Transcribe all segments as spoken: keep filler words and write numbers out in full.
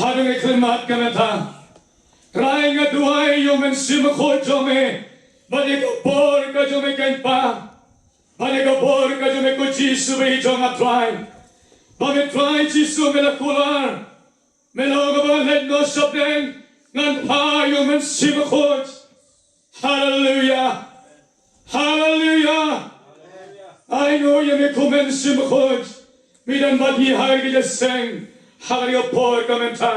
Haduh ngi khlem mad ka mynta, Trai, nga duwai ïa u Mynsiem Bakhuid jong me, bad ïa ka bor ka jong me, kynpa, bad ïa ka bor ka jong me, ko Jisu ba ïeit jong nga, Trai. Ba me, Trai Jisu, me la kular, me la ong ba ngan leit noh shapdeng, ngan phah ïa u Mynsiem Bakhuid. Haleluya. Haleluya. Ai nguh ïa me ko Mynsiem Bakhuid, me don bad ngi ha kane ka jingïaseng, ha kane ka por ka mynta.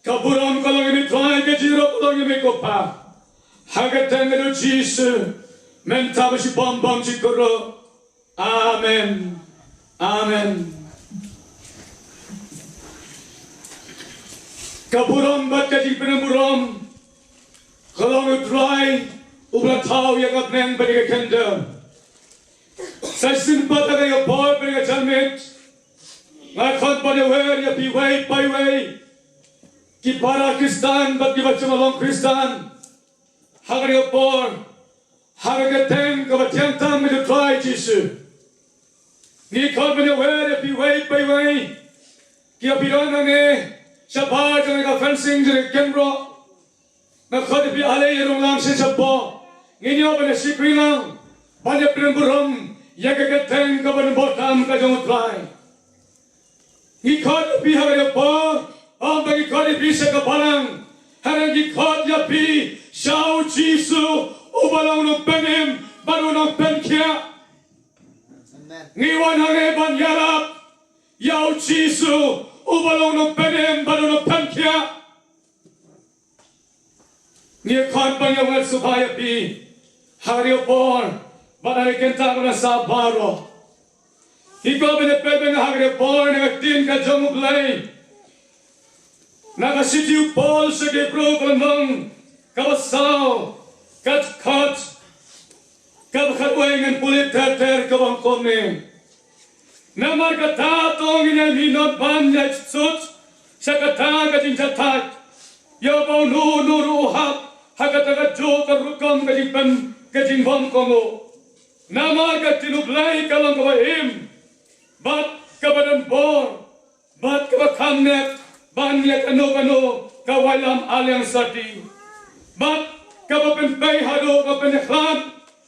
Ka burom ka long ïa me, Trai, ka jingïarap ka long ïa me, ko Pa. Ha ka kyrteng ka jong u Jisu, mynta bad shibun bun shi kyrduh. Amen. Amen. Ka burom bad ka jingpynburom ka long ïa u Trai, uba la thaw ïa ka bneng bad ïa ka kyndon. Sa shisien pat ha kane ka por bad ka janmiet, nga khot ban ïawer ïa phi iwei pa iwei, ki para Khristan bad kiba shym la long Khristan, ha kane ka por, ha ka kyrteng kaba thiang tam ka jong u Trai Jisu. Ngi khot ban ïawer ïa phi iwei pa iwei, kiba phi don hangne shabar jong ka fencing jong ka camp roh. Nga khot ïa phi, ale ïa rung lang sha shapoh. Ngin ïoh ban ïa shakri lang, ban ïa pynburom ïa ka kyrteng kaba don bor tam ka jong u Trai. Ngi khot ïa phi ha kane ka por, ym ba ngi khot ïa phi sha ka balang, hynrei ngi khot ïa phi sha u Jisu, uba long u Nongpynim bad u Nongpynkhiah. Amen. Ngi wan hangne ban ïarap ïa u Jisu, uba long u Nongpynim bad u Nongpynkhiah. Ngi khot ban ïawad sngewbha ïa phi ha kane ka por, bad ha kane ka kynta kaba nang sah baroh. Ngi kwah ban ïa peit beit ha kane ka por na ka ktien ka jong U Blei, na ka shithi u Paul sha ki Hebru, ka lynnong kaba saw, ka dkhot kaba khatwei. Ngan pule ter ter, kaba ong kumne: Namar kata to ngin ïai minot ban ïai sut sha kata ka jingjahthait, ïa ba uno uno ruh u hap ha kata kajuh ka rukom ka jingpyn, ka jingbymkohnguh. Namar ka ktien U Blei ka long kaba im, bad kaba don bor, bad kaba kham nep ban ïa kano kano ka waitlam aliang sati, bad kaba pynpei haduh ka pynïakhlad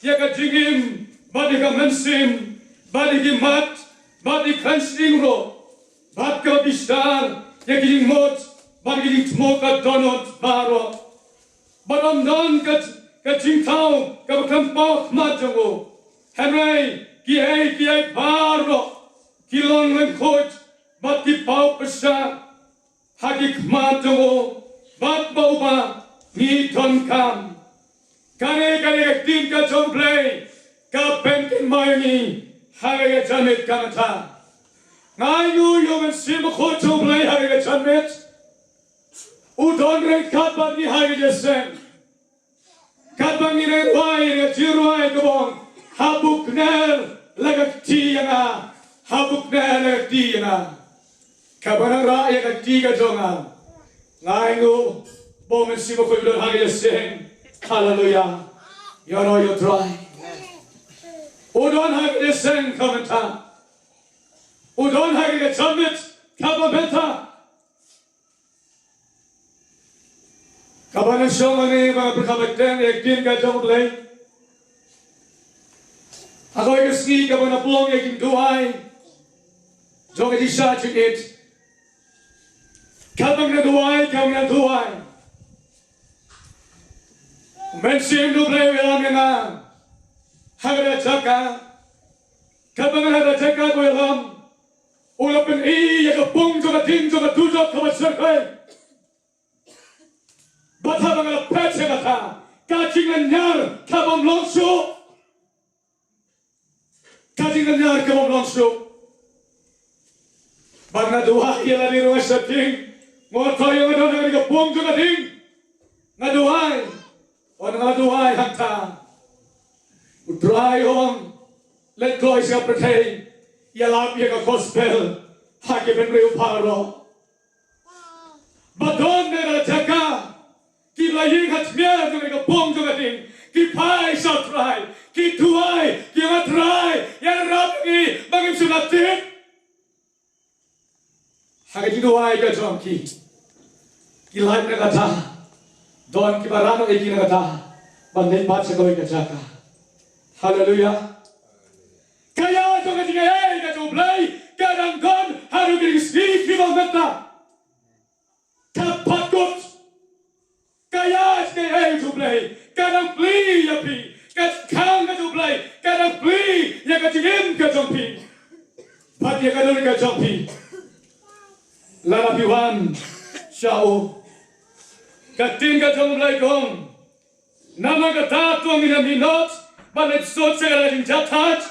ïa ka jingim, bad ïa ka mynsiem, bad ïa ki mat, bad ïa ki khlaiñ shynrang ruh, bad kaba bishar ïa ki jingmut bad ïa ki jingthmu ka dohnud baroh. Bad ym don ka, ka jingthaw kaba khlem paw ha khmat jong u, hynrei kiei kiei baroh ki long lyngkhuid bad ki paw pyrshah ha ki khmat jong u, bad ba uba ngi donkam. Kane, kane ka ktien ka jong U Blei ka pynkynmaw ïa ngi ha kane ka janmiet ka mynta. Nga ainguh ïa u Mynsiem Bakhuid jong U Blei ha kane ka janmiet, u don ryngkat bad ngi ha kane ka jingïaseng. Katba ngi nang rwai ïa ka jingrwai kaba ong, ha bukner la ka kti ïa nga, ha bukner la ka kti ïa nga, kaba nang rah ïa ka kti ka jong nga. Nga ainguh ba u Mynsiem Bakhuid u don ha kane ka jingïaseng. Haleluya. Ïaroh ïa U Trai. U don ha kane ka jingïaseng ka mynta. U don ha kane ka janmiet kaba mynta. Kaba nang shong hangne ba nga pyrkhat bteng ïa ka ktien ka jong U Blei, ha kawei ka sngi kaba nga pynlong ïa ka jingduwai jong ka jingshah jingit, katba nga duwai, katba nga duwai, u Mynsiem U Blei u ïalam ïa nga ha kata ka jaka. Katba nga ha kata ka jaka ba u ïalam, u la pyni ïa ka pung jong ka ding jong ka dujok kaba shyrkhei. Bad haba nga la peit sha kata, ka jinglynñiar ka bym long shuh. Ka jinglynñiar ka bym long shuh. Bad nga duwai ïa lade ruh, nga sheptieng, nga ong, Trai, nga don ha kane ka pung jong ka ding. Nga duwai. Ynda nga duwai hangta, U Trai u ong, leit kloi sha ka pyrthei, ïalap ïa ka gospel ha ki bynriew baroh. Ba don na ka jaka kiba la ïeng ha tmier jong ka pung jong ka ding, ki phai sha U Trai, ki duwai, ki ong, Trai, ïarap ïa ngi ba ngin shym la tied. Ha ka jingduwai ka jong ki, Ki lait na kata. Don kiba rah noh ïa ki na kata. Ban leit pat sha kawei ka jaka. Haleluya. Ka ïa jong ka jingaiei ka jong U Blei ka dang don haduh kine ki sngi kiba mynta. Ka pat kut. Ka ïa jingaiei jong U Blei ka dang plie ïa phi. Ka jingkhang ka jong U Blei ka dang plie ïa ka jingim ka jong phi. Bad ïa ka dohnud ka jong phi. Lada phi wan sha u. Ka ktien ka jong U Blei ka ong. Namar kata to ngin ïa minot ban leit sot sha ka jingjahthait.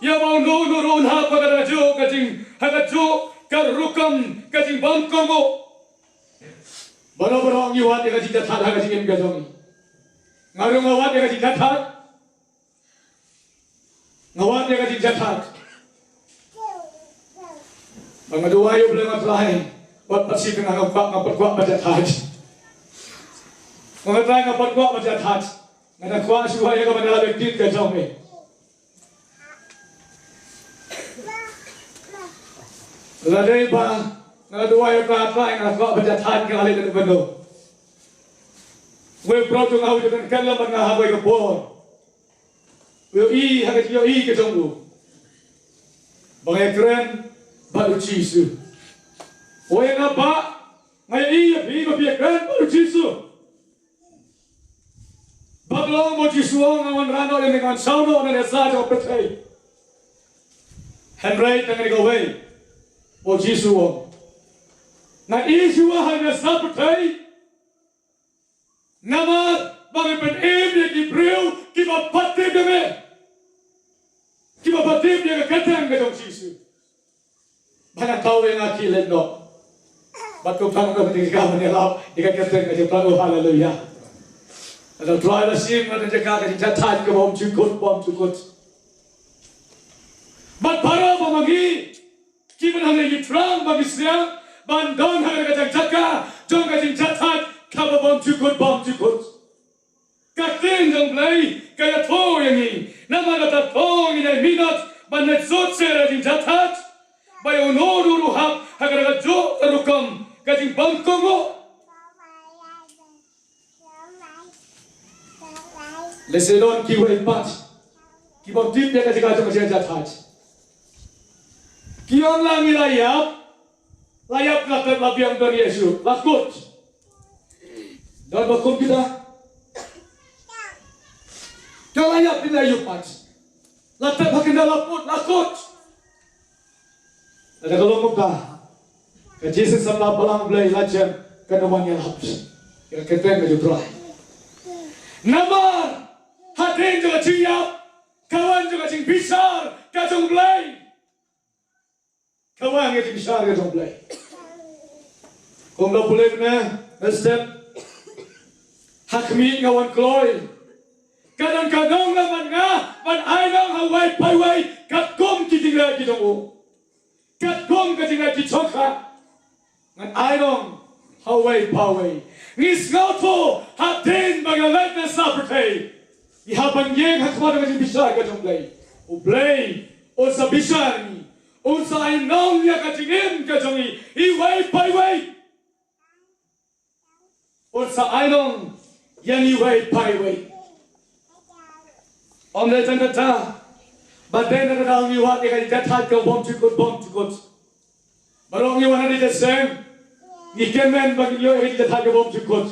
Ïa ba uno uno ruh un hap ha kajuh ka jing, ha kajuh ka rukom ka jingbymkohnguh. Baroh baroh ngi wad ïa ka jingjahthait ha ka jingim ka jong ngi. Nga ruh nga wad ïa ka jingjahthait. Nga wad ïa ka jingjahthait. Ba nga duwai ïa U Blei, nga Trai, wat pat shi tnga nga kwah, nga pat kwah ban jahthait. Nga Trai, nga pat kwah ban jahthait. Nga da kwah shuwa ïa ka ban ïalap ïa ka ktien ka jong me. Lada dei ba nga duwai ïa U Blei, nga Trai, nga kwah ban jahthait, nga leit na bynta. Wei u briew jong nga u ju kren lem bad nga ha kawei ka por. U ïohi ha ka jingïohi ka jong u ba nga ïakren bad U Jisu. U ong ïa nga, Bah, nga ïohi ïa phi ba phi ïakren bad U Jisu. Bad ka long ba U Jisu u ong, nga wanrah noh lane nga wan saw noh na ka nesa jong ka pyrthei. Hynrei tang kane kawei, U Jisu u ong, ngan ïashiwa ha ka nesa pyrthei. Namar ba ngan pynim ïa ki briew kiba pat tip ïa me, kiba pat tip ïa ka kyrteng ka jong U Jisu. Ba ngan thaw ïa nga ki leit noh. Bad kumta nga dang jaka ban ïalap ïa ka kyrteng ka jong U Trai. Oh, haleluya. Nga dang try lashim, nga dang jaka ka jingjahthait ka bymjukut, bymjukut. Bad baroh ba ma ngi, ki ban hangne ngi thrang ba ngi sliang ban don ha ka jaka jong ka jingjahthait kaba bymjukut, bymjukut. Ka ktien jong U Blei ka ïathuh ïa ngi. Namar kata to ngin ïa minot ban leit sot sha ka jingjahthait. Ba ïa uno uno ruh u hap ha ka jaka ka rukom ka jingbymkohnguh. Lehse don kiwei pat ki bym tip ïa ka jaka jong ka jingjahthait. Ki ong la ngi la ïap, la ïap la tep la biang don Jisu, la kut. Don ba kum kita. Ka la ïap kita ïa u pat. La tep ha kynda la put, la kut. Lada ka long kumta, ka Jisu samla balang Blei la jem, kan wan ïalap ïa ka kyrteng ka jong U Trai. Namar hadien jong ka jingïap ka wan jong ka jingbishar ka jong U Blei. Ka wan ka jingbishar ka jong U Blei. Kumba pule mynne, mynstep, ha khmih nga wan kloi. Ka dang ka nong la man nga ban ai nong ha uwei pa uwei katkum ki jingleh ki jong u. Katkum ka jingleh ki jong ka. Ngan ai nong ha uwei pa uwei. Ngi sngewthuh hadien ba nga leit na sa pyrthei, ngi hap ban ïeng ha khmat ka jingbishar ka jong U Blei. U Blei un sa bishar ngi. Un sa ai nong ïa ka jingim ka jong ngi iwei pa iwei. Un sa ai nong ïa ngi iwei pa iwei. Ym dei tang kata, ba dei na kata ngi wad ïa ka jingïathait ka bymjukut, bymjukut. Baroh ngi wan ha kane ka seng, ngi kyrmen ba ngin ïoh ïa ka jingïathait ka bymjukut.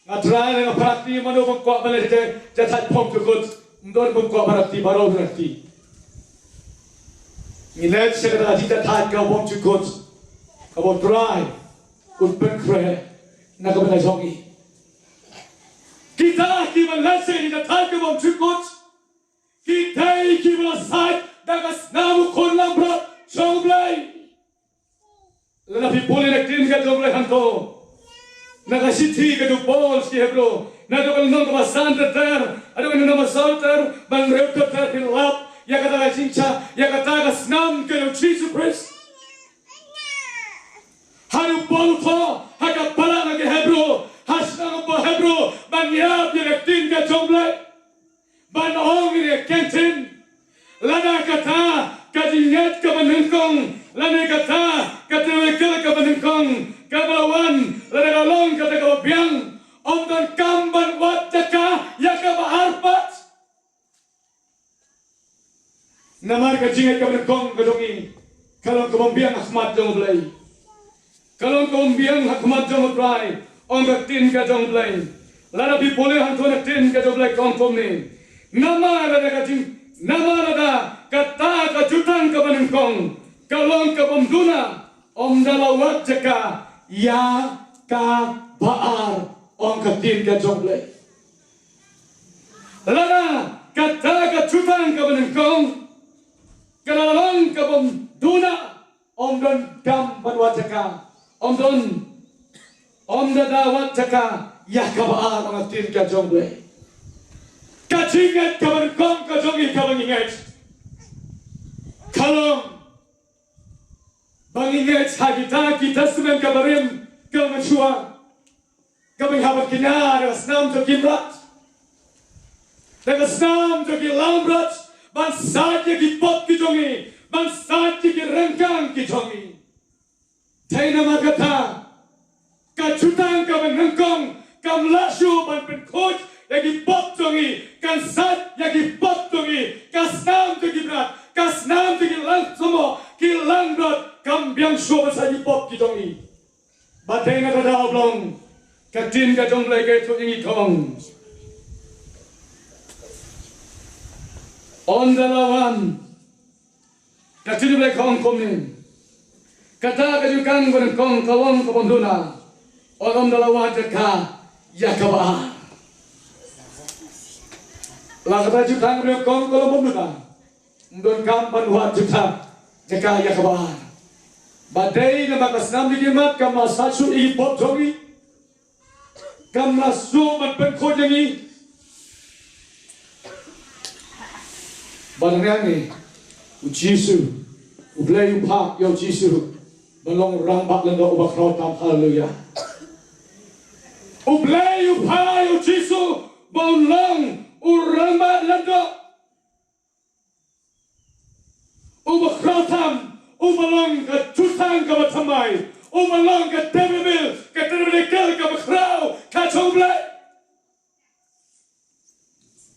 Nga try, nga pyrkhat, mano bym kwah ban leh jingïathait bymjukut. Ym don bym kwah, pyrkhat baroh, pyrkhat. Ngi leit sha kata ka jingïathait ka bymjukut, kaba U Trai un pynkhreh na ka bynta jong ngi. Kita kiba leit sha ka jingïathait ka bymjukut, ki dei kiba la sait da ka snam u khun langbrot jong U Blei. Lada phi pule na ka ktien ka jong U Blei hangto, na ka shithi ka jong u Paul sha ki Hebru, naduh ka lynnong kaba san ter ter haduh ka lynnong kaba saw ter bad hynriew ter ter, phin lap ïa kata ka jingshah, ïa kata ka snam ka jong U Jisu Khrist. Haduh u Paul u thoh ha ka balang ki Hebru, ha shnong Hebru, ban ïap ïa ka ktien ka jong U Blei. Ban ong ïa ka ktien, lada kata ka jingngeit kaba nyngkong, lada kata ka tyrwa kaba nyngkong kaba la wan lada ka long kata kaba biang, ym donkam ban wad jaka ïa kaba ar pat. Namar ka jingngeit kaba nyngkong ka jong ngi ka long kaba ym biang ha khmat jong U Blei. Ka long kaba ym biang ha khmat jong U Trai, ong ka ktien ka jong U Blei. Lada phi pule hangto na ktien ka jong U Blei ka ong kumne. Namar lada ka jing, namar lada kata ka jutang kaba nyngkong ka long kaba ym duna, ym da la wad jaka ïa kaba ar, ong ka ktien ka jong U Blei. Lada kata ka jutang kaba nyngkong ka la long kaba ym duna, ym donkam ban wad jaka, ym don, ym da la wad jaka ïa kaba ar, ong ka ktien ka jong U Blei. Ka jingngeit kaba nyngkong ka jong ngi kaba ngi ngeit ka long ba ngi ngeit ha kita ki testament kaba rim, kaba mynshuwa, kaba ngi hap ban kynja da ka snam jong ki mrad, da ka snam jong ki langbrot, ban sait ïa ki pop ki jong ngi, ban sait ïa ki ryngkang ki jong ngi. Dei namar kata ka jutang kaba nyngkong kam lah shuh ban pynkhuid ïa ki pop jong ngi, kan sait ïa ki pop jong ngi. Ka snam jong ki mrad, ka snam jong ki lang, sumar, ki langbrot kam biang shuh ban sait ïa ki pop ki jong ngi. Ba dei na kata ka daw ba long ka ktien ka jong U Blei ka ïathuh ïa ngi ka ong, ym da la wan, ka ktien U Blei ka ong kumne. Kata ka jutang ba nyngkong ka long kaba ym duna, ym da la wad jaka ïa kaba ar. La kata ka jutang ba nyngkong ka long ba ym duna, ym donkam ban wad jaka, jaka ïa kaba ar. Ba dei namar ka snam jong ki mrad kam lah sait shuh ïa ki pop jong ngi, kam lah shuh ban pynkhuid ïa ngi. Ba dang ïa ngi U Jisu, U Blei u phah ïa U Jisu ban long u rangbah lyngdoh uba khraw tam. Haleluya. U Blei u phah ïa U Jisu ban long u rangbah lyngdoh uba khraw tam, uba long ka jutang kaba thymmai, uba long ka tabernacle, ka tabernacle kaba khraw ka jong U Blei.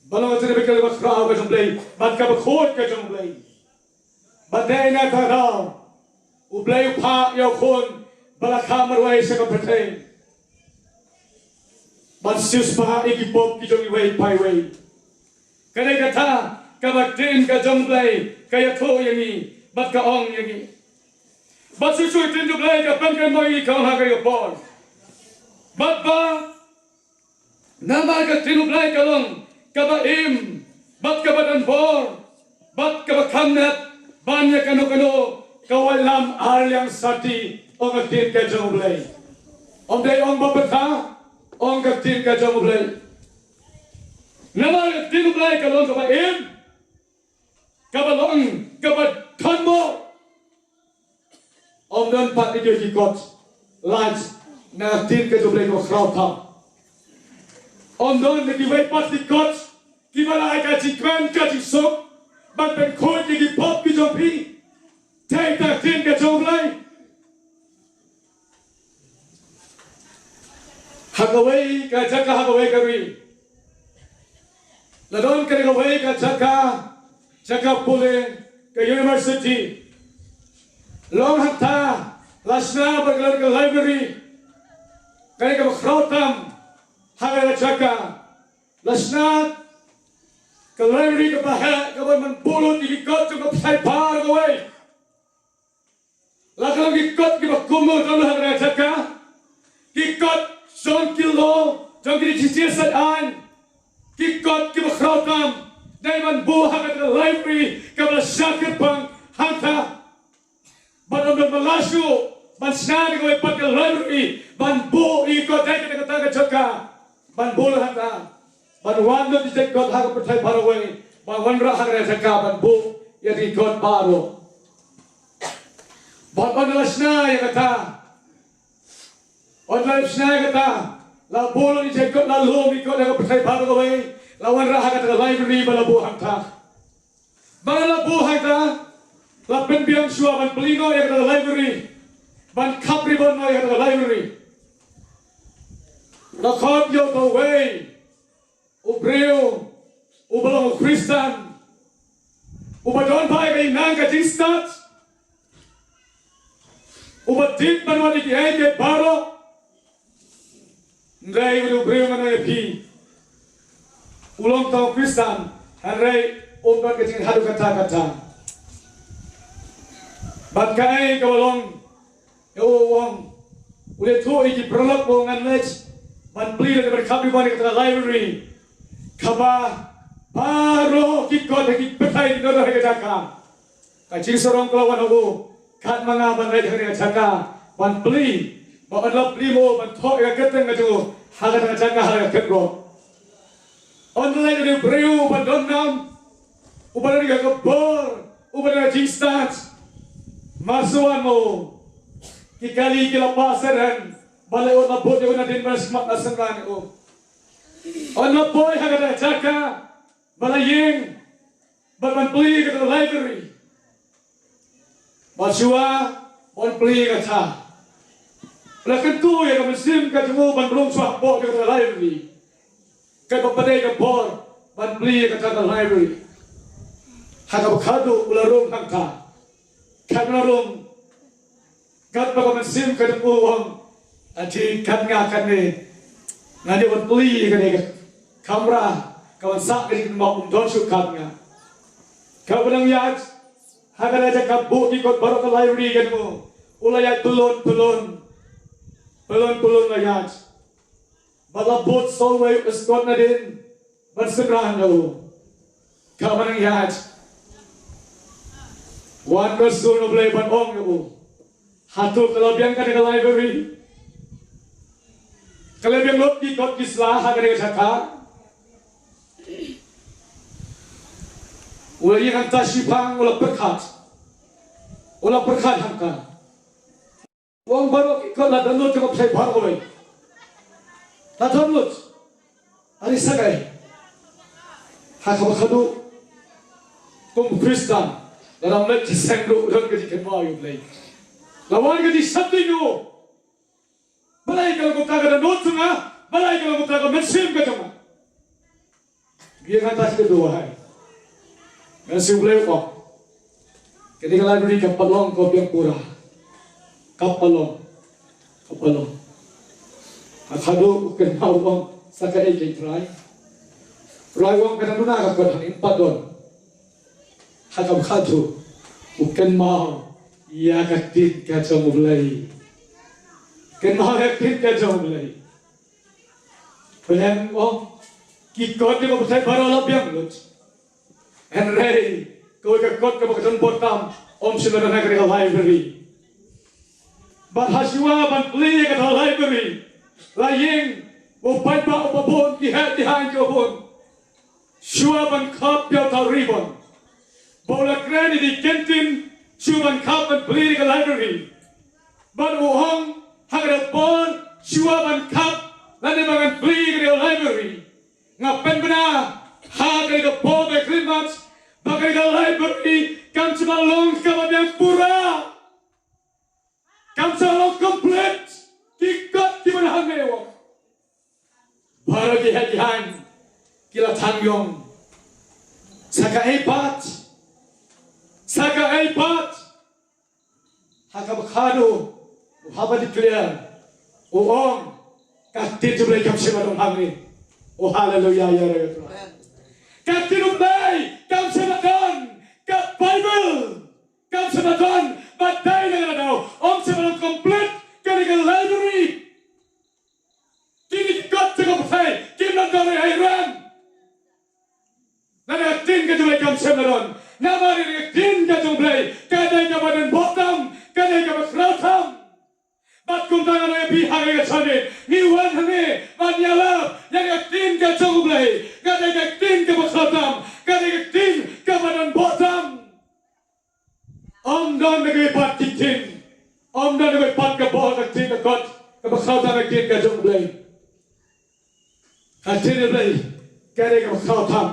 Ba long ka tabernacle kaba khraw ka jong U Blei bad kaba khuid ka jong U Blei. Ba dei na kata ka daw U Blei u phah ïa U Khun ba la kha marwei sha ka pyrthei ban siewspah ïa ki pop ki jong iwei pa iwei. Ka dei kata kaba ktien ka jong U Blei ka ïathuh ïa ngi bad ka ong ïa ngi. Bad shuh shuh ktien U Blei ka pynkynmaw ïa ngi, ka ong ha kane ka por, bad ba namar ka ktien U Blei ka long kaba im bad kaba don bor bad kaba kham nep ban ïa kano kano ka wallam ar liang sati, ong ka ktien ka jong U Blei. Ym dei ong ba pyrtha, ong ka ktien ka jong U Blei. Namar ka ktien U Blei ka long kaba im, kaba long kaba don bor. Ym don pat ïa ki kot lait na ka ktien ka jong U Blei kaba khraw tam. Ym don ïa kiwei pat ki kot kiba la ai ka jingkmen ka jingsuk ban pynkhuid ïa ki pop ki jong phi. Dei ka ktien ka jong U Blei. Ha kawei ka jaka, ha kawei ka ri, la don kane kawei ka jaka, jaka pule ka university. Long hangta la shna bad ka long ka library, kane kaba khraw tam ha kane ka jaka. La shna ka library kaba heh, kaba man buh lut ïa ki kot jong ka pyrthei baroh kawei. La ka long ki kot kiba kumno don ha kane ka jaka? Ki kot jong ki law, jong ki jingshisha aiñ. Ki kot kiba khraw tam dei ban buh ha kata ka library kaba la shah kyrpang hangta. Bad ym don ba la shuh ban shna da kawei pat ka library ban buh ïa ki kot, dei kata kata ka jaka ban buh hangta. Ban wan lut ïa ki kot ha ka pyrthei baroh kawei, ban wanrah ha kata ka jaka ban buh ïa ki kot baroh. Bad ynda la shna ïa kata, ynda la shna ïa kata, la buh lut ïa ki kot, la lum ïa ki kot ha ka pyrthei baroh kawei, la wanrah ha kata ka library ba la buh hangta. Ba la buh hangta, la pynbiang shuwa ban plie noh ïa kata ka library. ban khap ribbon noh ïa ka library. Nga khot ïa uwei u briew uba long u Khristan, uba don bha ïa ka imlang ka jingstad, uba tip ban wan ïa kiei kiei baroh. Hynrei u briew ngan ong ïa phi, u long tang u Khristan, hynrei um don ka jinghaduh katta katta. Bad kaei kaba long ïa u, u ong, u la ïathuh ïa ki paralok ba ngan leit ban plie, leit ban khap ribbon ïa kata ka library. Kaba baroh ki kot ha ki pyrthei ki don ha ka jaka. Ka jingsarong ka la wan ha u, kat ma nga ban leit ha kata ka jaka ban plie, ba un lah plie mo ban thoh ïa ka kyrteng ka jong u ha kata ka jaka ha ka kyrteng. Un leit u briew uba don nam, uba don ïa ka bor, uba don ïa ka jingstad. Mar shu wan mo, ki kali ki la pass sha ren, ba la, un la bud ïa u nadien ban smat na synran ïa u. Un la poi ha kata ka jaka ba la ïeng bad ban plie ïa kata ka library. Bad shuwa ban plie ïa kata, la kyntu ïa ka mynsiem ka jong u ban rung shuwa hapoh ïa kata ka library. Katba pat dei ka bor ban plie ïa kata ka library. Ha kaba khadduh u la rung hangta. Katba la rung, katba ka mynsiem ka jong u ong, aji kat nga katne, ngan ïa ban plie ïa kane ka kamra, ka ban sah ka jingmut, um don shuh kat nga. Katba nang ïaid ha kata ka jaka buh ki kot baroh ka library ka jong u, u la ïaid pyllun pyllun, pyllun pyllun la ïaid. Ba la bud shuwa u escort nadien ban synran ïa u. Katba nang ïaid, wan ka sur U Blei ban ong ïa u, hato ka la biang kane ka library? Ka la biang lut ki kot ki sla ha kane ka jaka? U la ïeng hangta shiphang, u la pyrkhat, u la pyrkhat hangta. U ong baroh ki kot la download jong ka pyrthei baroh kawei. La download. Ani sa kaei? Ha kaba khadduh kum u Khristan, lada ym leit jingïaseng ruh don ka jingkynmaw ïa U Blei. La wan ka jingsheptieng ïa u. Balei ka long kumta ka download jong nga? Balei ka long kumta ka mynsiem ka jong nga? Ïa nga ta shi ka duwai. Ngan shu leh ong, kane ka library kam pat long kaba biang pura. Kam pat long. Kam pat long. Ha khadduh u kynmaw u ong, sa kaei keiñ Trai? Trai u ong, ka dang duna ka kot hangne, ym pat don. Ha kaba khadduh u kynmaw ïa ka ktien ka jong U Blei. Kynmaw ïa ka ktien ka jong U Blei. Pynlong, oh, ki kot jong ka pyrthei baroh la biang lut. Hynrei kawei ka kot kaba ka don bor tam, ym shym la don ha kane ka library. Bad ha shuwa ban plie ïa kata ka library, la ïeng u paidbah uba bun, ki heh ki haiñ kiba bun. Shuwa ban khap ïa uta u ribbon, ba u la kren ïa ki ktien, shuwa ban khap ban plie ïa ka library. Bad u ong, ha kata ka por, shuwa ban khap lane ba ngan plie ïa ka library, nga pynbna ha kata ka por ba khlem mat ba kata ka library kam shym la long kaba biang pura. Kam shym la long complete ki kot kiba don hangne. Baroh ki heh ki haiñ ki la than ïong. Sa kaei pat? Sa kaei pat? Ha kaba khadduh u hap ban declare, u ong, ka ktien jong U Blei kam shym la don hangne. Oh, haleluya, ïa ïa ïa. Ka ktien U Blei kam shym la don, ka Baibl kam shym la don, ba dei na kata ka daw ym shym la long complete kane ka library. Kine ki kot jong ka pyrthei kim don ei ei ruh. Lada ka ktien ka jong U Blei kam shym la don. Namar ïa ka ktien ka jong U Blei ka dei kaba don bor tam, ka dei kaba khraw tam. Bad kumta ngan ong ïa phi ha kane ka janmiet, ngi wan hangne ban ïalap ïa ka ktien ka jong U Blei. Ka dei ka ktien kaba khraw tam, ka dei ka ktien kaba don bor tam. Ym don da kawei pat ki ktien. Ym don da kawei pat ka bor ka ktien ka kot kaba khraw tam ka ktien ka jong U Blei. Ka ktien U Blei ka dei kaba khraw tam,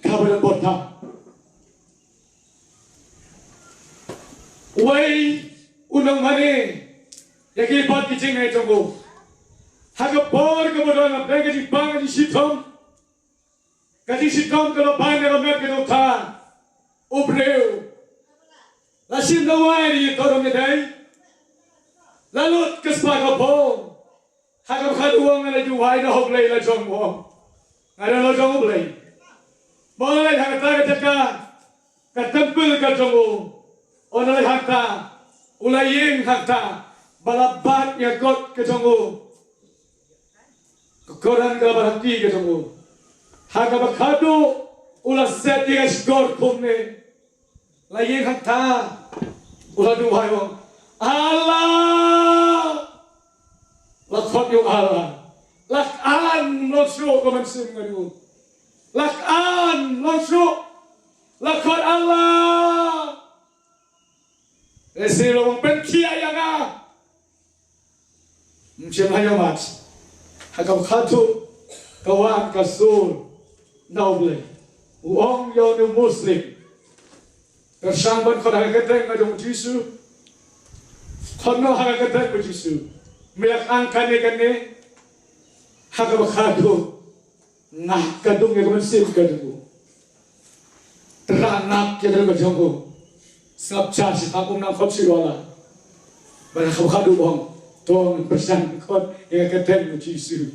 kaba don bor tam. Uwei u nongmane ïa ki pat ki jingngeit jong u. Ha ka por kaba don hapdeng ka jingpang ka jingshitom, ka jingshitom ka la ban ïa ka met ka jong uta u briew. La shim dawai ïa to ruh ïa dei. La lut ka spah ka phew. Ha kaba khatduh u ong, nga la duwai na U Blei la jong u. Nga don la jong U Blei. Mo la leit ha kata ka jaka, ka temple ka jong u. U la leit hangta, u la ïeng hangta, ba la bat ïa ka kot ka jong u. Ka koran kaba ha kti ka jong u. Ha kaba khatduh u la set ïa ka shkor kumne. La ïeng hangta, u la duwai u ong, Allah! La khot ïa u Allah. La khan long shuh ka mynsiem ka jong u. La khan long shuh. La khot Allah. Lehse u la ong, pynkhiah ïa nga. Ym shym la ïoh mat. Ha kaba khatduh ka wan ka sur na U Blei. U ong ïa une u Muslim, pyrshang ban khot ha ka kyrteng ka jong u Jisu. Khot noh ha ka kyrteng u Jisu. Me ïa ka ang kane kane. Ha kaba khatduh nga ka dung ïa ka mynsiem ka jong u. Tyrwa ngap ïa ka jong u. Sngap sha shi, ha kum nang khot shi wala. Ba la khot khadduh bong. To pyrshang khot ïa ka kyrteng u Jisu.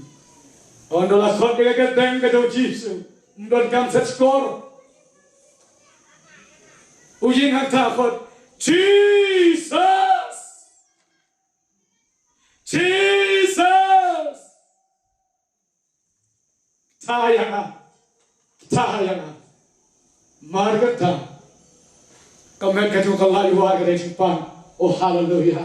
Haba la khot ïa ka kyrteng ka jong u Jisu, ym don kam set skor. U ïeng hangta khot, Jesus! Jesus! Kta ïa nga. Kta ïa nga. Mar kata ka met ka jong u ka la ïoh ka dei jingpang. Oh, haleluya.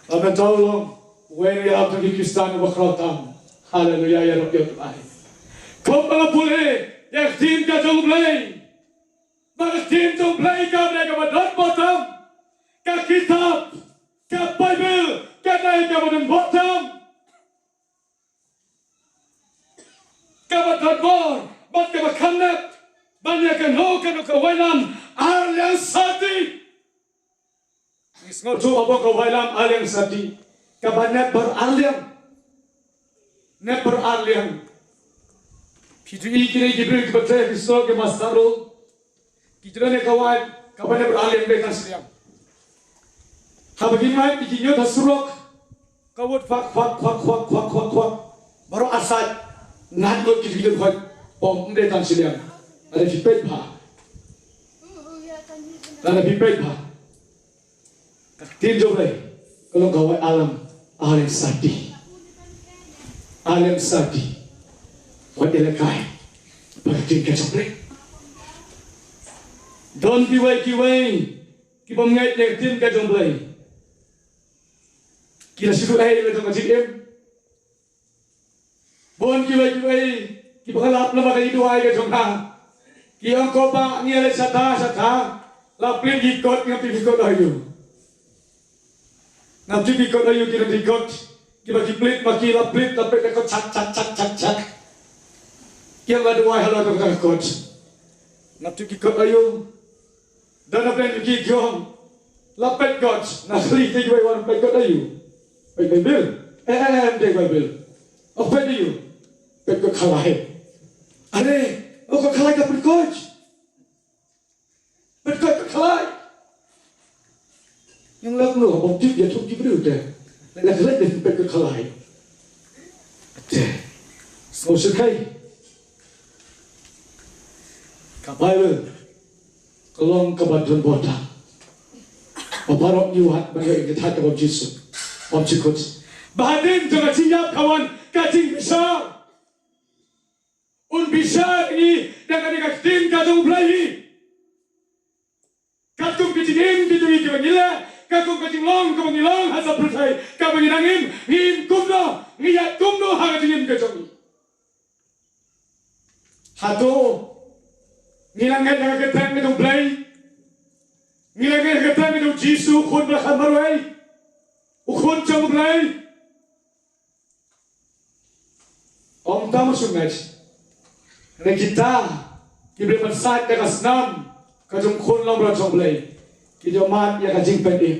Amen. Tang long wei ïa u, tang ki Khristan ba khraw tam. Haleluya, ïa rop ïa u. Kumba nga pule ïa ka ktien ka jong U Blei, ba ka ktien jong U Blei kam dei kaba don bor tam. Ka kitab, ka Baibl, kam dei kaba don bor tam. Kaba don bor bad kaba kham nep ban ïa kano kano ka wailam ar liang sati. Ngi sngewthuh ba ka wailam ar liang sati kaba nep bad ar liang. Nep bad ar liang. Phi ju i kine ki briew kiba trei ha ki store, ki master room. Ki ju don ïa ka wait kaba nep bad ar liang, ym dei tang shiliang. Haba ki mait ki jingïoh ha surok, ka wut phak phak phak phak phak phak phak. Baroh ar sait, ngat lut ki jingïoh hoi. Pom, ym dei tang shiliang. Lada phi peit bha. Lada phi peit bha. Ka ktien jong U Blei ka long ka wait alam, ar liang sati. Ar liang sati. Wat ïalehkai bad ka ktien ka jong U Blei. Don kiwei kiwei kibym ngeit ïa ka ktien ka jong U Blei. Ki la shu duwai la jong ka jingim. Bun kiwei kiwei kiba nga lap namar ka jingduwai ka jong nga. Ki ong, ko bah, ngi ïaleit shata shata, la plie ki kot, ngam tip ki kot aïu. Ngam tip ki kot aïu, ki nongtrei kot kiba ki plie ma ki, la plie, la peit ka kot, chat chat chat chat chat. Ki ong, la duwai halor ka kot, ngam tip ki kot aïu. Don na pdeng ki ong, la peit kot. Nga kylli ïa kiwei, wat peit kot aïu? Peit Baibl? Em, em, em, peit Baibl. O, peit aïu? Peit kot khalai. Are, o, kot khalai ka pynkot. Pynkot kot khalai. Ïa nga la kumno, bym tip ïa ki briew te. Nga kylli de peit kot khalai. Te. Sngewsih kai. Ka Baibl ka long kaba don bor tam. Ba baroh ngi wad ban ïoh ïa ka kyrteng ka jong U Jisu. Bym jukut. Ba hadien jong ka jingïap ka wan ka jingbishar. Un bishar ïa ngi da kane ka ktien ka jong U Blei. Katkum ka jingim ka jong ngi kaba ngi leh, katkum ka jinglong kaba ngi long ha saw pyrthei kaba ngi nang im, ngi im kumno, ngi ïaid kumno ha ka jingim ka jong ngi. Hato ngi la ngeit ha ka kyrteng ka jong U Blei? Ngi la ngeit ha ka kyrteng ka jong U Jisu, u khun ba la khan marwei, u khun jong U Blei? Ym tang shu ngeit. Hynrei kita kiba la pynsait da ka snam ka jong u Khun langbrot jong U Blei, ki ju mad ïa ka jingpynim.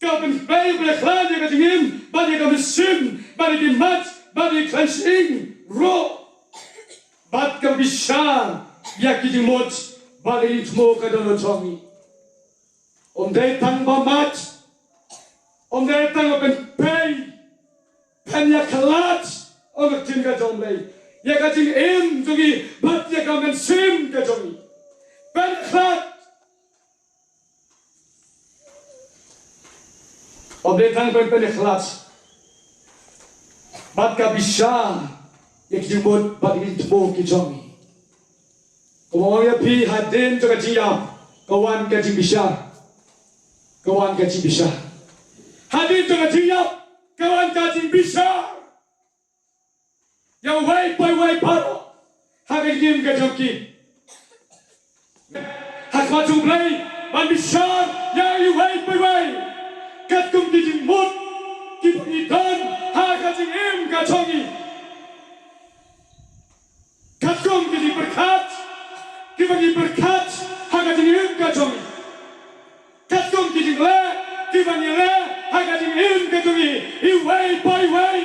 Ka pynpei, pynpei ïa ka jingim bad ïa ka mynsiem bad ïa ki mat bad ïa ka khlaiñ shyieng ruh. Bad ka bishar ïa ki jingmut bad ïa ki jingthmu ka don ha jong ngi. Ym dei tang ba mat, ym dei tang ba pynpei, pynïakhlad, ong ka ktien ka jong U Blei, ïa ka jingim jong ngi bad ïa ka mynsiem ka jong ngi. Pynïakhlad. Ym dei tang ban pynïakhlad bad ka bishar ïa ki jingmut bad ïa ki jingthmu ki jong ngi. Kumba ong ïa phi, hadien jong ka jingïap ka wan ka jingbishar. Ka wan ka jingbishar. Hadien jong ka jingïap ka wan ka jingbishar. Ïa uwei pa uwei baroh ha ka jingim ka jong ki. Ha khmat jong U Blei ban bishar ïa uwei pa uwei katkum ki jingmut kiba ngi don ha ka jingim ka jong ngi. Katkum ki jingpyrkhat kiba ngi pyrkhat ha ka jingim ka jong ngi. Katkum ki jingleh kiba ngi leh ha ka jingim ka jong ngi, iwei pa iwei.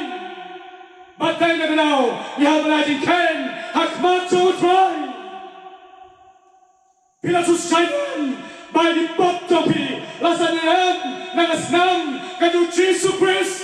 Bad dei na ka daw ngi hap ban ai jingkheiñ ha khmat jong U Trai. Phi la shu saiñ ba ïa ki pop jong phi la saiñ em na ka snam ka jong U Jisu Khrist,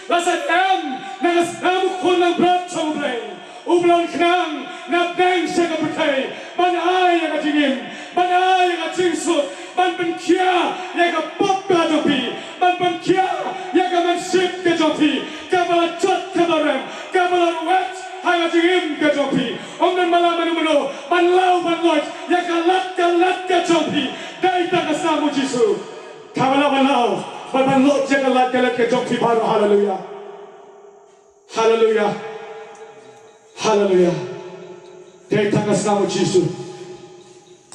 la saiñ em na ka snam U Khun langbrot jong U Blei. U Blei un khnang na pdeng sha ka pyrthei ban ai ïa ka jingim, ban ai ïa ka jingsuk, ban pynkhiah ïa ka pop ka jong phi, ban pynkhiah ïa ka mynsiem ka jong phi, kaba la jot kaba rem, kaba la ruwet ha ka jingim ka jong phi. Ym don ba la mano mano ban law ban lait ïa ka lad ka lad ka jong phi. Dei tang ka snam U Jisu kaba la ban law ban ban lait ïa ka lad ka lad ka jong phi baroh. Haleluya. Haleluya. Haleluya. Dei tang ka snam U Jisu.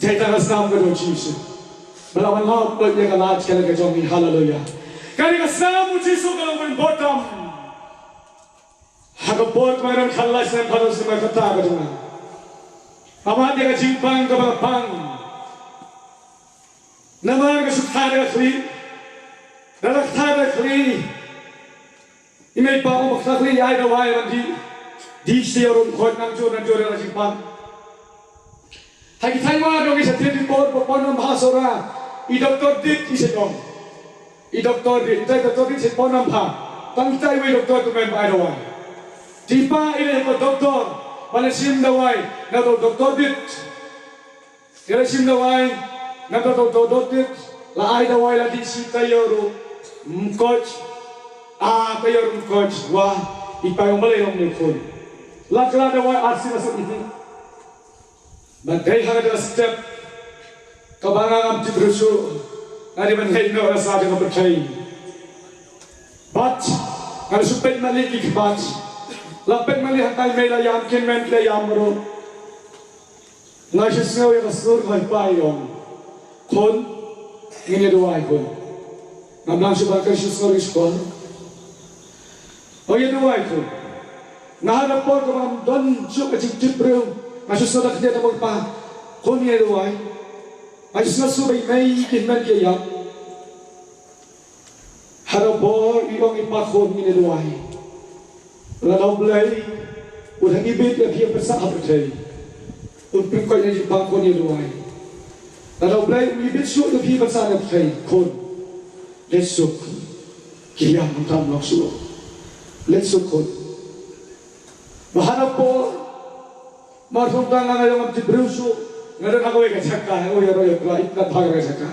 Dei tang ka snam ka jong U Jisu ba la ban law ban lait ïa ka lad ka lad ka jong phi. Haleluya. Ka dei ka snam U Jisu ka long ban bottom. Ha ka por kaba nga don khatlai snem, phatlai snem, kata ka jong nga, nga mad ïa ka jingpang kaba nga pang. Namar nga shu kha da ka khlieh, da ka kha da ka khlieh. I mei i pa u ong ba ka khlieh ai dawai ban dih, dih sha ïa u rung khoit, nang jur nang jur ïa ka jingpang. Ha ki thaiñ Mawlai dang ïa sha Tripura, por ba pon ym bha sora, i doktor Dit i sa ong. I doktor Dit, i doktor Dit sa pon ym bha. Tang itai i wei i doktor tymmen ba ai dawai. Te i pa i leit ha u doktor ban leit shim dawai na u doktor Dit. I leit shim dawai na u doktor Dit, la ai dawai la dih shi taïew ruh ym koit. Ar taïew ruh ym koit. Wah, i pa i ong balei long kumne khun. La kylla dawai ar sien ar sien i dih. Bad dei ha kata ka step kaba nga ngam tip ruh shuh, nga dei ban leit noh na sla jong ka pyrthei. Bad nga la shu peit mali ki khmat, la peit mali hangtai mei la ïam, ki hynmen ki la ïam ruh. Nga shu sngew ïa ka sur ka ong, khun, ngin ïa duwai khun. Ngam nang shu ban, ka shu sngew ïa ka sur. O ïa duwai khun. Nga ha ka por kaba ngam don shuh ka jingtip briew, nga shu sngewthuh khyndiat, nga ong, pa, khun ïa duwai. Nga shu sngewthuh ba i mei ki hynmen ki ïap. Ha ka por i ong, i pa khun ngin ïa duwai. Lada U Blei u dang ibit ïa phi ban sah ha pyrthei, un pynkoit ïa ka jingpang, khun ïa duwai. Lada U Blei um ibit shuh ïa phi ban sah ha pyrthei, khun, leit suk. Ki ïam mynta ym long shuh. Leit suk khun. Bad ha ka por, mar shu ong tang nga, nga ong ngam tip briew shuh, nga don ha kawei ka jaka, oh ïaroh ïa U Trai, i tnat bha ka jaka.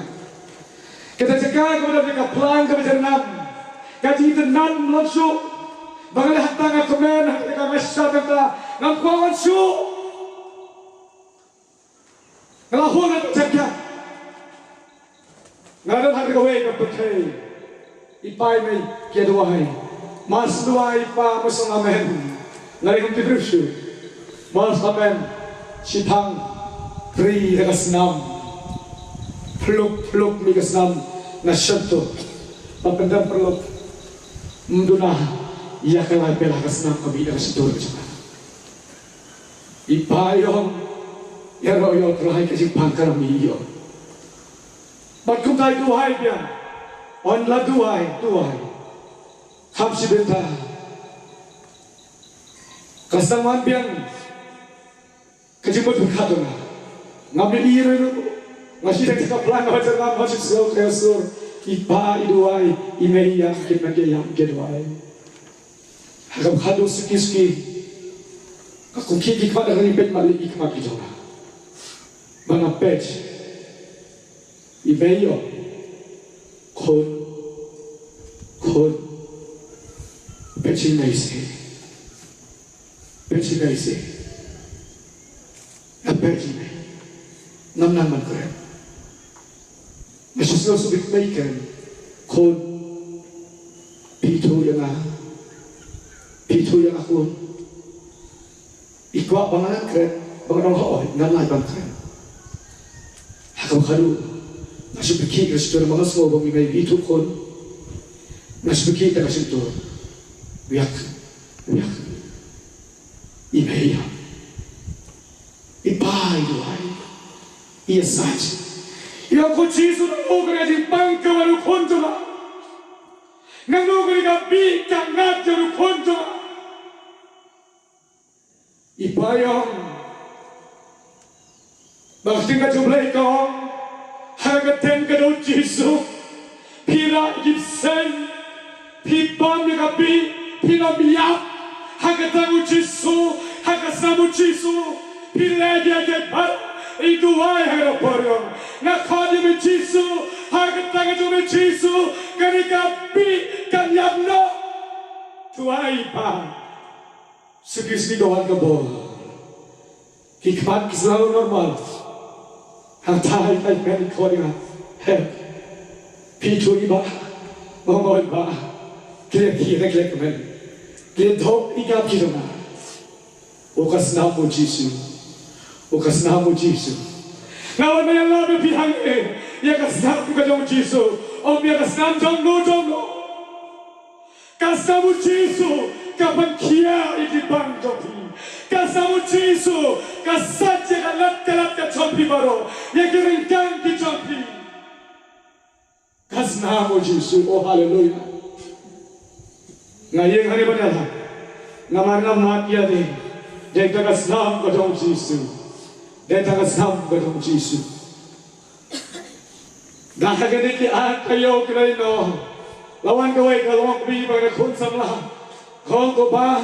Kata ka jaka kaba don ka plan kaba jyrngam, ka jingïatynnad ym long shuh. Ba nga leit hangta nga kmen, hangta nga shad, hangta ngam kwah wan shuh. Nga la hung na ka jaka. Nga don ha kawei ka pyrthei. I pa i mei ki ïa duwai. Mar shu duwai i pa, mar shu ong amen, nga dei kum tip briew shuh. Mar shu amen, shi thang pri da ka snam. Phluk phluk mih ka snam na shanto. Ba pyndem pyrlok. Ym duna ïa ka lai pela ka snam ka mih da ka shanto ka jaka. I pa i ong, ïaroh ïa U Trai, ka jingpang ka la mih ïoh. Bad kumta i duwai biang. Ong la duwai, duwai. Kham shi bynta. Ka sdang wan biang. Ka jingmut pyrkhat jong nga. Ngam ïohi ruh. Nga shu dang ka plan, nga baca, ngam shu sngew ka sur. I pa i duwai, i mei i ïam, ki mei i ïam ki duwai. Ha kaba khadduh suki suki. Nga kum ki khmat, nga ïa peit mat lei ki khmat ki jong nga. Ba nga peit. I mei i ong, khun, khun, peit sha i mei seh. Peit sha i mei seh. Nga peit sha i mei. Ngam nang ban kren. Nga shu sngew shu bit mei kren. Khun, phi ïathuh ïa nga. Phi ïathuh ïa nga, khun. I kwah ba nga nang kren, ba nga nang hoi, ngan lait ban kren. Ha kaba khadduh, nga shu pyrkhih, nga shu kren, ba nga sngew ba i mei i ïathuh, khun. Nga shu pyrkhih te nga shu tur. Wiak, wiak. I mei i ïam. I pa i duwai. I ïasaid. I ong, ko Jisu, nangno kane ka jingpang kaba u khun jong nga. Nangno kane ka bih ka ngat jong u khun jong nga. I pa i ong, ba ka ktien ka jong U Blei ka ong, ha ka kyrteng ka jong u Jisu, phi rah ïa ki bseiñ, phi bam ïa ka bih, phi nym ïap, ha ka kyrteng u Jisu, ha ka snam u Jisu, phi leh ïa ki bad, i duwai ha ka por ïong. Nga khot ïa me Jisu, ha ka kyrteng ka jong me Jisu, kane ka bih kan ïap noh. Duwai pa. Suki suki ka wan ka bor. Ki khmat ki sla normal. Hangta i pa i mei i khot ïa nga. He. Phi ïathuh i bah. Ong oi bah. Khlem phi, khlem kmen. Khlem thok i gap ki jong nga. O ka snam u Jisu. O ka snam u Jisu. Nga wan ban ïalap ïa phi hangne. Ïa ka snam ka jong u Jisu. Ym ïa ka snam jong no jong no. Ka snam u Jisu ka pynkhiah ïa ki bang jong phi. Ka snam u Jisu ka sait ïa ka lad ka lad ka jong phi baroh, ïa ki ryngkang ki jong phi. Ka snam u Jisu, oh haleluya. Nga ïeng hangne ban ïalap. Namar nga mad ïa dei. Dei tang ka snam ka jong u Jisu. Dei tang ka snam ka jong u Jisu. Da ha kane ki ar taïew ki la ïehnoh. La wan kawei ka long kmie ba ka khun samla. Ka ong ko bah,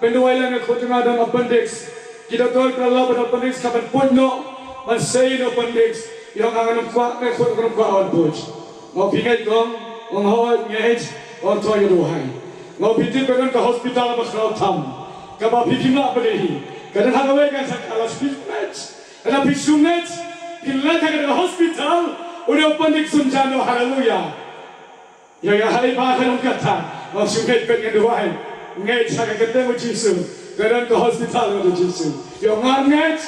pynduwai lem ïa ka khun jong nga don appendix. Ki doktor ki la lap ban appendix ka ban put noh. Ban sei noh appendix. Ïa nga ngam kwah, ka khun ngam kwah ban put. Nga ong phi ngeit kong, nga ong hooid ngeit, ong to ïa duwai. Nga ong phi tip ka don ka hospital ba khraw tam. Kaba phi phim lah ban ïohi. Ka don ha kawei ka jaka la shu ngeit. Lada phi shu ngeit, phin leit ha ka hospital, u dei u pyndik sumjano, haleluya. Ïa, ïa, haleluya, ka long kata. Nga shu ngeit, peit ngan duwai. Ngeit ha ka kyrteng u Jisu. Ka don ka hospital ka don u Jisu. Ïa, nga ngeit.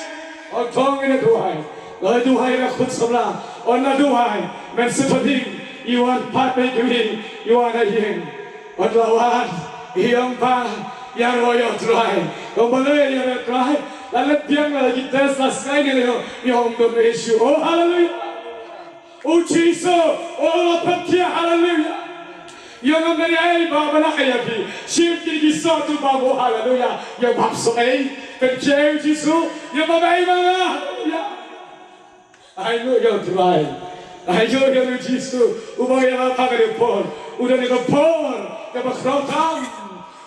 Ong to ngin duwai. Nga duwai ïa ka khun samla. Ong nga duwai. Men shu pyndik. I wan pat peit ïa ngi. I wan ha ïing. Wat la wan, i ong pa, ïaroh ïa u Trai. Ong balei ïaroh ïa u Trai? La leit biang la ki test la sngai ne ïa, ïa ong don issue. Oh, haleluya. Oh, Jisu, oh, la pynkhia, haleluya. Ïa ngam dei ai ba ba na ïa ki. Shim ki ki sa tu ba, oh, haleluya. Ïa ba so ai. Pynkhia Jisu, ïa ba ba ai ba, haleluya. Ai no ïa u Trai. Ai no ïa u Jisu. U ba ïa la ka ka por. U don ïa ka por. Ka ba khraw tam.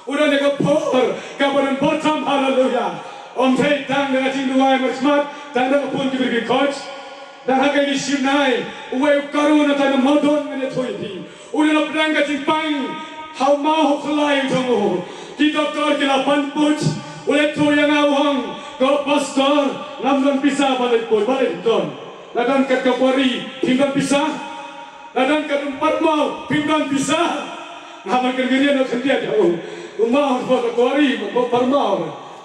U don ïa ka por. Ka ba don bor tam. Haleluya. Ym dei tang da ka jingduwai markhmat. Tang da ka pun ki briew ki koit. Da ha ka ngi shim nai. Uwei u karu na tang da modon ngan ïathuh ïa phi. U la pdiang ka jingpang ha u maw ha u khlaiñ jong u. Ki doktor ki la pan buit. U la ïathuh ïa nga u ong, ko pastor, ngam don pisa ba leit buit, ba leit don. La don kat ka kwari, phim don pisa. La don kat u parmaw, phim don pisa. Nga man kan gerian u khyndiat ïa u. U maw u ka kwari, u parmaw.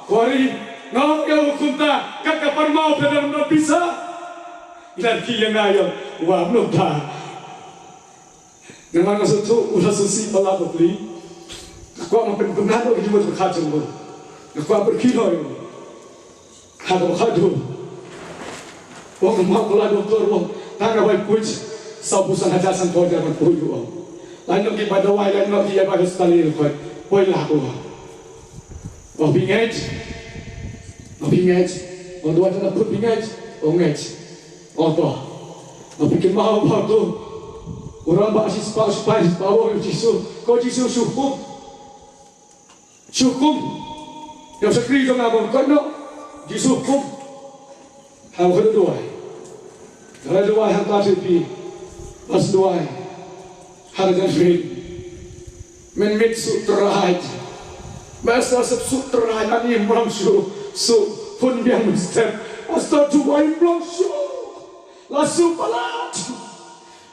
Kwari. Nga ong ïa u kumta, kat ka parmaw phim don pisa. Ngan ki ïa nga ïa u, wa mno ta. Namar nga sngewthuh u la sngewsih palat bapli. Nga kwah ban pynbna ïa u, ïa u pyrkhat jong u. Nga kwah pyrkhat ïa u. Haba khadduh. Wan ma palat doktor wan. Tang nga bai puj. Sawphew san hajar san phew hajar ban poi u ong. Lano ki ba dawai, lano ki ïa ba hospital ïa u khot. Poi lah u ong. Ong phi ngeit. Ong phi ngeit. Ong dawai tang khut phi ngeit. Ong ngeit. Ong to. Ong phi kynmaw ba to. U rangbah shispah, shipai shispah, ong Jisu. Ko Jisu shu hukum. Shu hukum. Ïa u shakri jong nga ban koit noh. Jisu hukum. Haba ka duwai. Ka la duwai hangta sha phi. Bad duwai. Haba ka duwai. Mynmiet shu trai. Mynmiet shu trai. Ani mram shu. Shu pun biang mynstep. Haba duwai mram shu. La shu palat.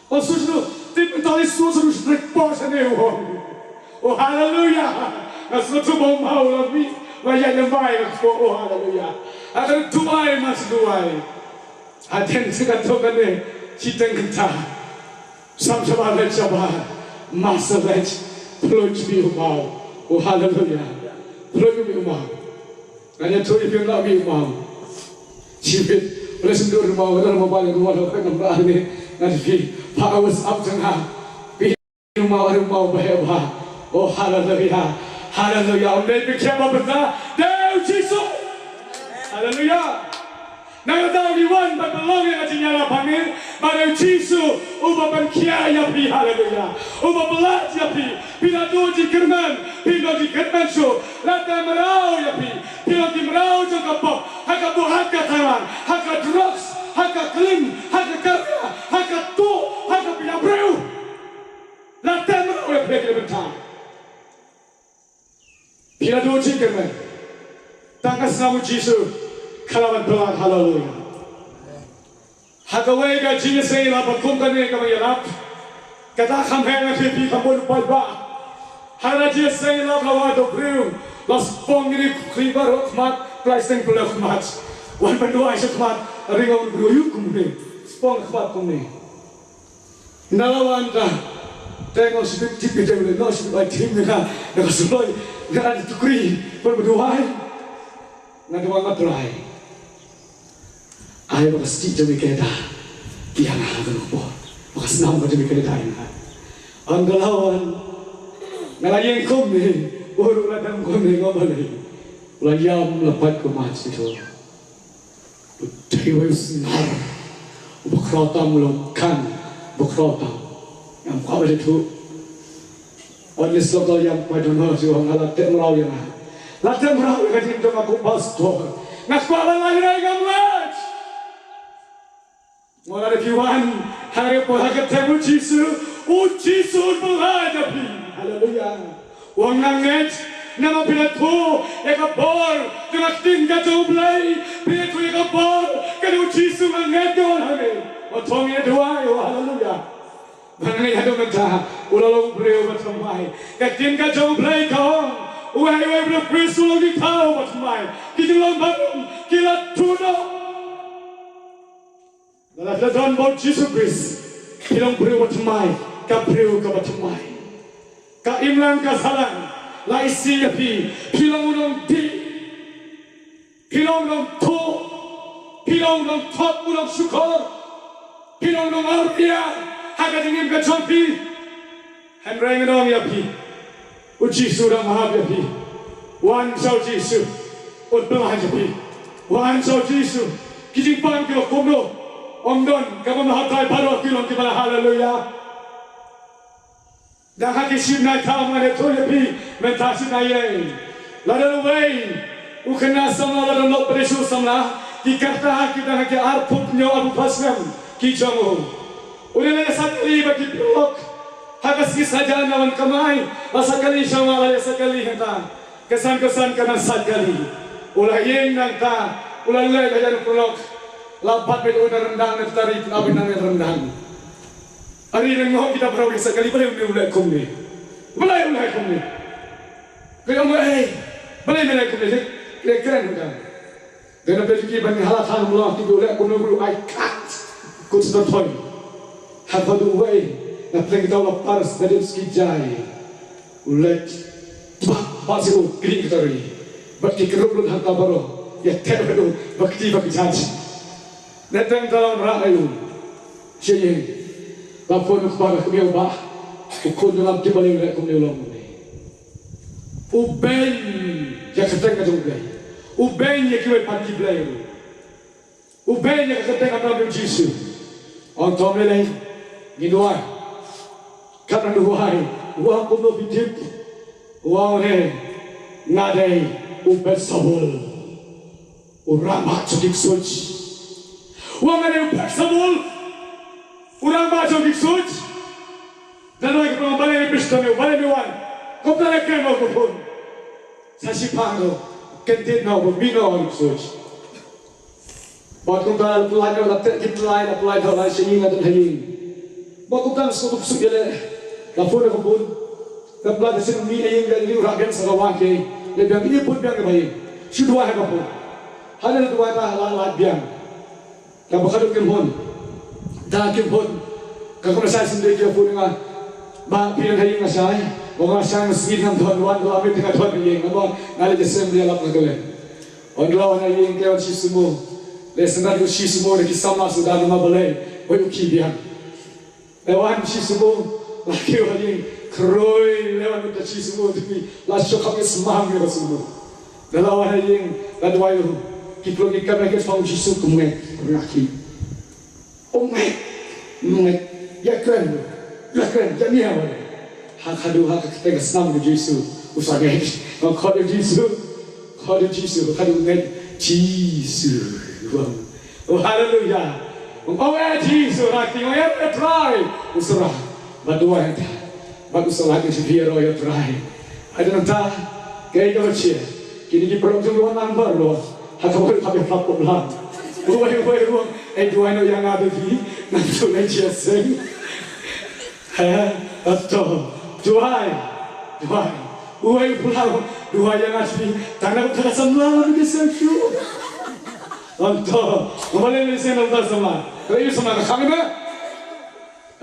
O shu shu, tip tali shu shu shu por sha ne u ong. O haleluya. Nga shu tu bom hau la mi, la ïa ïa mai la ko, o haleluya. Aka duwai ma shu duwai. Hadien shi ka to kane, shi teng kynta. Sam shabar leit shabar, ma sa leit, phloj mi u mau. O haleluya. Phloj mi u mau. Ngan ïathuh ïa phi, ym lah mih u maw. Shibit. Ym lah sngewthuh u maw, u maw ba ïa u maw, u maw ba ïa u maw. Ngan ïathuh ïa phi. Pha, I was up to nga. Phi u maw, u maw ba heh ba. Oh, haleluya. Haleluya. Ym dei phi khia ba bynta. Dei u Jisu. Haleluya. Nangta ngi wan ban pynlong ïa ka jingïarap hangne, bad u Jisu uba pynkhia ïa phi, haleluya. Uba pynlait ïa phi, phi la duh jingkyrmen, phi la duh jingkyrmen shuh, la teh mraw ïa phi, phi la ki mraw jong ka pop, ha ka buh, ha ka tharan, ha ka drugs, ha ka klim, ha ka karya, ha ka tuh, ha ka pynïaid briew. La teh mraw ïa phi ki bynta. Phi la duh jingkyrmen. Tang ka snam u Jisu ka la wan pynlait, haleluya. Ha kawei ka jingïaseng ïalap ba kum kane kaba ïalap. Kata kham heh na phi, phi kham bun paidbah. Ha ka jingïaseng ïalap la wad u briew. La spong ïa ki khlieh baroh khmat, plastik pynlong khmat. Wan ban duwai sha khmat, ring ong u briew ïa kumne. Spong khmat kumne. Nalor wan ka. Te nga shu tip ïa te, nga shu ai tip ïa ka. Nga shu loi. Nga ai tukri. Pynduwai. Nga duwai, nga Trai. Ai ba ka stieh jong me ka da. Ki ïa nga ha kano ka por. Ba ka snam ka jong me ka da ïa nga. Ynda la wan. Nga la ïeng kumne. Ur la dang kumne, nga balei. La ïam la pat kumne shisha. U dei uwei u snar uba khraw tam, u long kan uba khraw tam. Ngam kwah ban ïathuh. Honest, la ïam pat, don ha shuwa nga la teh mraw ïa nga. La teh mraw ïa ka jingim jong nga kum pastor. Nga kwah ban lait, ngam lait. Nga la dei phi wan ha ka por ha ka kyrteng u Jisu. U Jisu u pynlait ïa phi. Haleluya. Wan ngeit, namar phi la thoh ïa ka bor jong ka ktien ka jong U Blei, phi la thoh ïa ka bor ka jong u Jisu, nga ngeit, nga wan hangne. Wat thong ïa duwai, oh haleluya. Ba ngeit haduh mynta u la long briew ba thymmai. Ka ktien ka jong U Blei ka ong, uwei uwei u briew Khrist u long ki thaw ba thymmai. Ki jinglong barim ki la thut noh. Lada phi la don bad u Jisu Khrist, phi long briew ba thymmai, ka briew kaba thymmai. Ka imlang ka sahlang la isih ïa phi, phi long u nongdih, phi long u nongthoh, phi long u nongthop, u nongshukor, phi long u nongaw ïa ha ka jingim ka jong phi. Hynrei ngan ong ïa phi, u Jisu u dang ap ïa phi. Wan sha u Jisu, un pynlait ïa phi. Wan sha u Jisu. Ki jingpang ki long kumno? Ym don kaba mlien, baroh ki long kiba la, haleluya. Dang ha ki shibnai thaw, ngan ïathuh ïa phi mynta shibnai ïa. La don uwei u khynnah samla, la don lok pyrshah samla, ki kyrta ha ki dang ha ki arphew hynñiew arphew phra snem ki jong u. U la leit sat kali bad ki paralok. Ha ka sngi saja na wan kamai, la sat kali shawa, la leit sat kali hangta. Ka san ka san ka nang sat kali. U la ïeng nangta, u la leit hajan u paralok. La bat beit u na ryndang na tari, la beit nang na ryndang. Ari nang ngok kita paralok sat kali, balei u leh kumne? Balei u leh kumne? Ka ong, eh, balei me leh kumne? Leh kren ka. Dei na phi ki ban hala than mla ki, u leh kumno u ai kat. Kut sa thoi. Ha ka du wei na pleng tau la paras da dip ski jai. U leh ba ba si u kri ka tari. Ba ki kerup lut ha ka baroh. Ïa te ba du ba kti ba ki judge. Na teng tau ra ayu. Shi ïeng. Ka phone u kpa ka kmie u bah. U khun jong nga ki balei u leh kumne u long kumne. U beiñ ïa ka kyrteng ka jong U Blei. U beiñ ïa kiwei pat ki blei ruh. U beiñ ïa ka kyrteng ka jong U Jisu. Ong to me lei. Ngin duwai. Katno duwai. U ong kumno phi tip. U ong ne. Nga dei u Belsebul. U rangbah jong ki ksuid. U ong nga dei u Belsebul. U rangbah jong ki ksuid. Ngan ong ïa phi balei me pyrshang, balei me wan. Kumta la kren ïa u khun. Sa shiphang noh. Kyntiew noh ba mih noh ki ksuid. Bad kumta la pynlait noh, la teh ki pynlait, la pynlait noh, la shah ïing, la don ha ïing. Bad kumta sngewthuh suk ïa leh. La phone ïa ka phone. La pynlait sha ïing, ha ïing, la ïing, la biang sa ka wah ke. La biang, ïa phone biang ka ba ïing. Shu duwai ha ka phone. Hynrei duwai ta la lait biang. Kaba khadduh kim hun. Da kim hun. Ka khun shai sngewthuh ïa phone nga. Ba phi ïeng ha ïing nga shai. Ba nga shai nga sngewthuh ngam don, wan la mit nga don ha ïing. Nga don, nga leit ïaseng ïalap nga kylliang. Wan la wan ha ïing, te wan shisien mo. Leh sngewthuh shisien mo da ki samla Sudan, namar balei? Wei u khie biang. Leh wan shisien mo, la kiew ha ïing, khroi, leh wan da shisien mo, te phi la shoh kham ïa sma mo shisien mo. Da la wan ha ïing, la duwai ruh. Ki kloi ki kam ki sma Jisu kumne, kumne ki. Kumne, kumne. Ïa kren, ïa kren, ïa nia wan. Ha khadduh ha ka kyrteng ka snam ka Jisu, u sa ngeit. Nga khot ïa Jisu, khot ïa Jisu, khadduh ngeit Jisu. Oh, haleluya. Ong, "Oh, eh, Jisu, rati, oh, eh, eh, trai." U sera. Bad duwai hangta. Bad u sera ke jubia ro ïa trai. Ai dan ta. Ke ka bachia. Kini ki perok jong luan nang bar lo. Ha ka bor ka bia pap pop lang. Uwai, uwai, uwai. Eh, duwai no ïa nga baby. Nang tu na jia seng. Eh, ato. Duwai. Duwai. Uwai pulau. Duwai ïa nga spi. Tang na ka samla la ke seng tu. Tonto, ngam lei lei sien tonto sama. Lei sama ka khang ba?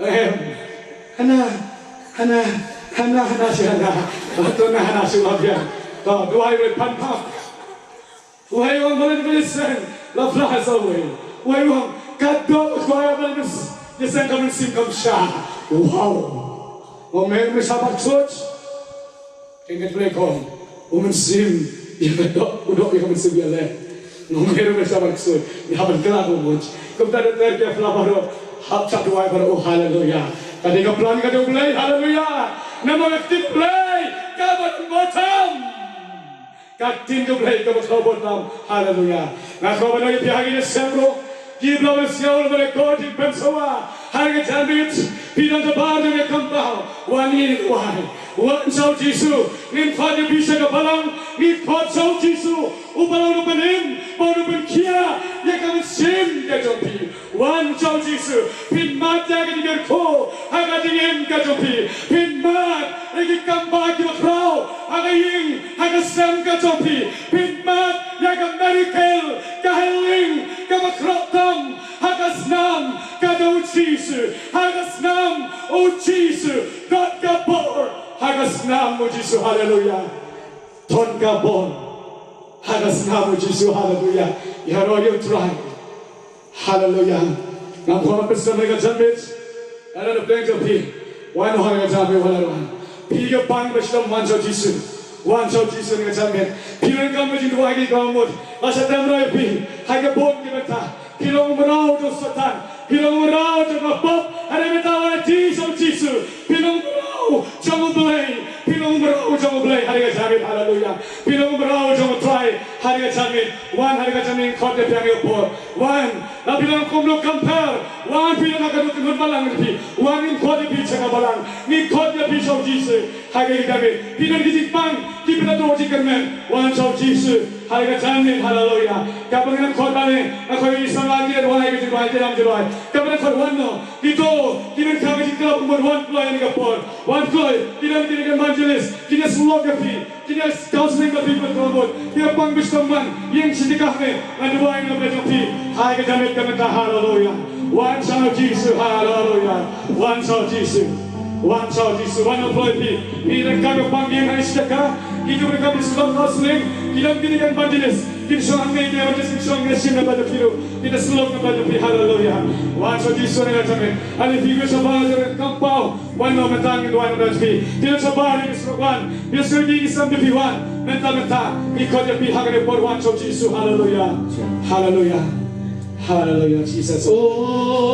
Ehem. Hana, hana, hana, hana si hana. Tonto na hana si ma biang. To, duwai wei pan pap. Wei wang balen balen sien. La fla sa wei. Wei wang, ka do duwai balen balen sien ka mynsiem kam sha. Wow. Ngam lei lei sa ba soch. Kin ka Blei kong, u mynsiem, ïa ka dok, u dok ïa ka mynsiem ïa leh. Ngam her u mynsiem ba ksuid, ïa ban kla u mut. Kumta da ter ïa pla baroh, hap chap duwai baroh, oh haleluya. Ka dei ka plan ka jong U Blei, haleluya. Namar ka ktien Blei, ka ban bottom. Ka ktien ka Blei, ka ban bottom, haleluya. Nga kwah ban ong ïa phi ha kine ki snem ruh, ki bla ban sngewbha ban ïakynduh jingpynsawa. Ha kane ka janmiet, phi dang shabar jong ka kambah. Wan ngin duwai. Wan sha u Jisu. Ngin khot ïa phi sha ka balang. Ngin khot sha u Jisu. Uba long u pynim, uba long u pynkhiah ïa ka mynsiem ka jong phi. Wan sha u Jisu. Phin mad ïa ka jingkyrkhu ha ka jingim ka jong phi. Phin mad ïa ki kambah kiba khraw ha ka ïing ha ka sem ka jong phi. Phin mad ïa ka miracle, ka healing kaba khraw tam ha ka snam ka jong u Jisu, ha ka snam u Jisu. Don ka bor ha ka snam u Jisu, haleluya. Don ka bor ha ka snam u Jisu, haleluya. Ïaroh ïa u Trai. Haleluya. Ngam kwah ban pynsngew ha ka janmiet. Lada phi phi, wan ha ka janmiet, wan, wan. Phi ka pang ba shlem, wan sha u Jisu. Wan sha u Jisu ha ka janmiet. Phi donkam ka jingduwai kaba mut. La sha tam rai phi. Ha ka bun ki bynta. Phi long u mraw jong Soitan. Phi long u mraw jong ka pop. Hynrei mynta wan sha u Jisu. Phi long u mraw jong U Blei. Phi long u mraw jong U Blei. Ha ka janmiet, haleluya. Phi long u mraw jong U Trai. Ha ka janmiet. Wan ha ka janmiet, khot ïa phi ha ka por. Wan, la phi long kumno compare. Wan phi long ha ka duk khun balang phi. Wan ngin khot ïa phi sha ka balang. Ngin khot ïa phi sha u Jisu. Ha ka janmiet. Phi don ki jingpang, ki pyndonkam jingkyrmen. Wan sha u Jisu. Ha ka janmiet, haleluya. Kaba ngin khot ïa phi, nga khot ïa phi sha ka janmiet, wan ha ka janmiet, wan ha ka janmiet. Kaba ngin khot wan noh. Kito kiba kham jingkyrkhu, wan kloi ha kane ka por. Wan kloi, kito kiba evangelist, kito sngewlok ïa phi, kito counseling ïa phi, wan kloi. Kito pang bishop man, ïeng sha jaka me, ngan duwai na ka bynta jong phi. Ha ka janmiet ka mynta, haleluya. Wan sha u Jisu, haleluya. Wan sha u Jisu. Wan sha u Jisu, wan kloi phi. Phi dang kham pang, ïeng ha sha jaka. Ki jong ka Bible counseling, ki don kine ki evangelist, kin shong hangne ki evangelist, kin shong hangne shim na bynta jong phi ruh, kin da sngewlem na bynta jong phi, haleluya. Wan sha Jisu ne la jamin. Ale phi kin shabar jamin kam paw, wan noh mynta ngin wan na bynta jong phi. Kin shabar ne kin sngewlem wan, kin sngewlem ki sam jong phi wan, mynta mynta, ki khot ïa phi ha kane por wan sha Jisu, haleluya. Haleluya. Haleluya, Jesus. Oh.